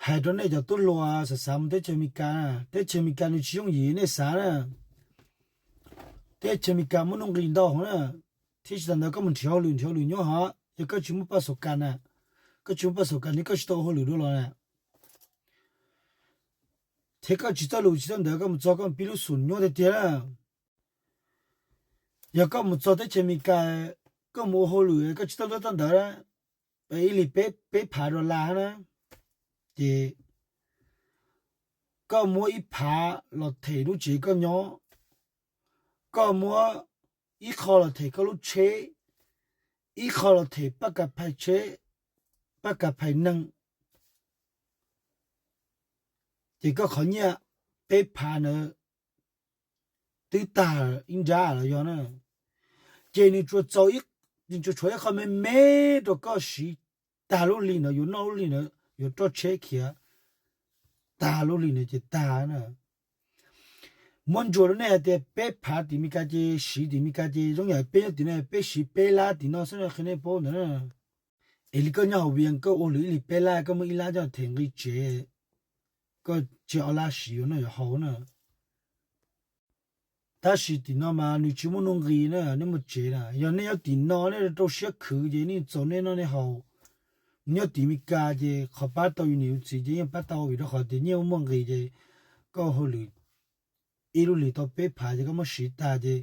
Hais rau nej cov tub hluas xav xav mus teb chaws Amelikas, teb chaws Amelikas nws tsis yooj yim nej xav na. Teb chaws Amelikas muaj nuj nqis ntau na, thiab tsis tas ntawd koj mus nrhiav hauj lwm, nrhiav hauj lwm nyuaj hov, yog koj tsis muaj paj xom kas na, koj tsis muaj paj xom kas ne koj tsis tau ua hauj lwm dua los na. Thiab koj tsis txawj lus tsis txawj ntawv koj mus txog koj mus pib lub xum nyuaj tiag tiag na. Yog koj mus txog teb chaws Amelikas, koj mus ua hauj lwm koj tsis txawj lus txawj ntawv na, ib hlis peb phav dollar na, ces koj muab ib phav los them lub tsev koj nyob, koj muab ib qho los them koj lub tsheb, ib qho los them paj kas phais tsheb, paj kas phais neeg, ces koj qhov nyiaj peb phav ntawd twb tag ib nrab los yog na. Ces nws tsuas txaus, nws tsuas tshuav ib qho me me rau koj siv tag lub hli ntawd, yuav noj lub hli ntawd, yuav roj tsheb khiav tag lub hli ntawd ces tag na. Muab ntsuas rau nej hais tias peb phav tim Amelikas ces siv tim Amelikas ces zoo yam peb nyob tim no peb siv peb lab tim no xwb no, qhia nej paub ntawd na. Es li koj nyob hauv Vias koj ua hauj lwm ib hlis peb lab koj muaj ib lab coj them nqi tsev, koj tseg ob lab siv yuav noj yuav haus na. Tab sis tim no mas nws tsis muaj nuj nqis na, nej muaj tsev na. Yog nej nyob tim no nej rau siab khwv ces nej txaus nej noj nej haus. Nyob tim Amelikas ces qhov pab tau yus niam yus txiv ces yeej pab tau vim rau qhov tias nyiaj muaj nqis ces koj hauj lwm ib lub hlis tau peb phav ces koj muab siv tag ces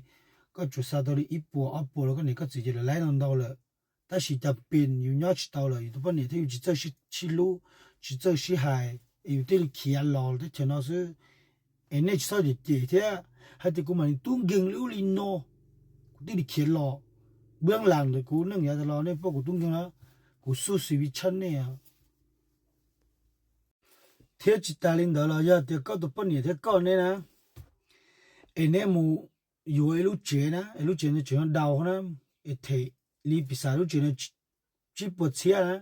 koj tsuas xa tau li ib puas ob puas los koj niam koj txiv ces lawv laib ntau ntau lawm. Tab sis cas pes yus nyob tsis tau lawm, yus tus poj niam thiab yus tsis txawj sib hlub, tsis txawj sib hais, es yus thiaj li khiav los teb chaws no xwb. Es nej tsis txhob cem cem thiab hais tias kuv mam li tub nkeeg li ub li no, kuv thiaj li khiav los. Npab las ntawm kuv neej yav tas los nej pom kuv tub nkeeg na, kuv xub xis vij tshaj nej. Thiab tsis tas li ntawd los yog tias koj tus poj niam thiab koj neb na, es neb mus yuav ib lub tsev na, es lub tsev ntawd tseem yog daus na, es them li piv xam lub tsev ntawd tsib puas txhiab na,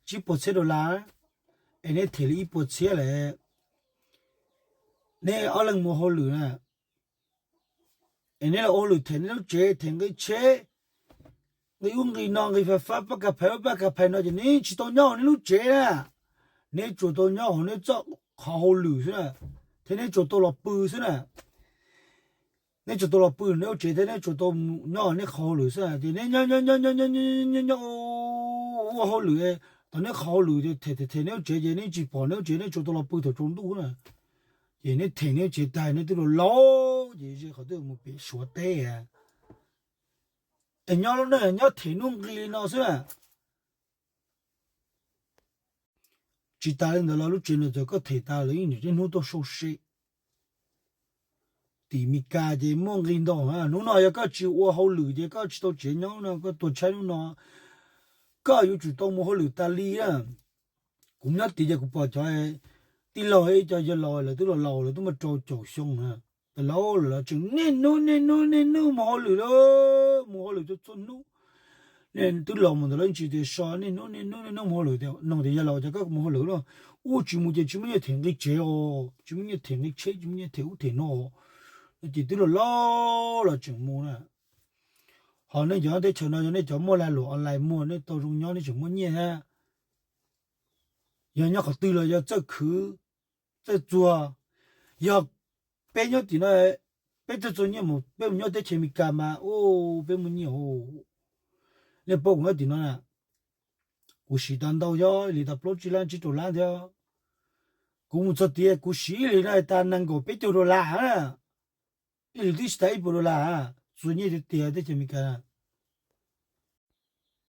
tsib puas txhiab dollar na, es neb them li ib puas txhiab lawm, neb ob leeg mus hauj lwm na, es neb los ua hauj lwm them neb lub tsev, them nqi tsheb, nqi ub nqi no, nqi fais fab, pab kas phais ub pab kas phais no ces neb tsis tau nyob hauv neb lub tsev na, neb tsuas tau nyob hauv neb txoj qhov hauj lwm xwb na, thiab neb tsuas tau los pw xwb na. Neb tsuas tau los pw neb lub tsev thiab neb tsuas tau nyob hauv neb qhov hauj lwm xwb na, ces neb nyob nyob nyob nyob nyob nyob ua hauj lwm, thaum neb qhov hauj lwm them them them neb lub tsev ces neb tsis pom neb lub tsev, neb tsuas tau los pw thaum tsaus ntuj na. Ces neb them neb lub tsev tag neb twb los laus ces ze qhov twb mus pem Suav teb. Es nyob lub neej nyob them nuj nqis li no xwb na. Tsis tas li ntawd los lub tsev ntawd txawm koj them tas lawv yeej niaj hnub tuaj sau se. Tim Meskas ces muaj nqi ntau, hnub no yog koj tsis ua hauj lwm ces koj tsis tau tsev nyob no, koj tuag tshaib hnub no, koj yuav tsum tau mus hauj lwm tas li na. Kuv nyob tid ces kuv pom cov tij laug, ib co yawg laus lawv twb los laus, lawv twb muaj rau caum xyoo na, tas laus lawm los tseem niaj hnub niaj hnub niaj hnub mus hauj lwm lawm, mus hauj lwm txhua txhua hnub. Nej twb laus mus ntawd lawm tsis tias so niaj hnub niaj hnub niaj hnub mus hauj lwm tias, nug tias yawg laus cas koj mus hauj lwm no, ua tsis mus ces tsis muaj nyiaj them nqi tsev os, tsis muaj nyiaj them nqi tsheb, tsis muaj nyiaj them ub them no, no ces twb los laus los tseem mus na. Ho nej cov nyob teb chaws no yog nej cov muaj lag luam online muag nej tau zoo nyob nej tseem muaj nyiaj thiab. Yog nyob qhov twg los yog txawj khwv txawj txuag. Yog peb nyob tim no, peb txawj txuag nyiaj mus peb mus nyob teb chaws Amelikas mas u, peb muaj nyiaj. Nej paub kuv nyob tim no na, kuv siv tau ntau yog li tau plaub tsib lab tsib rau lab thiab. Kuv mus txog tias kuv siv ib hlis no tas nees nkaum peb caug dollar na, ib hlis twb tsis tas ib puas dollar, txuag nyiaj tiag tiag teb chaws Amelikas.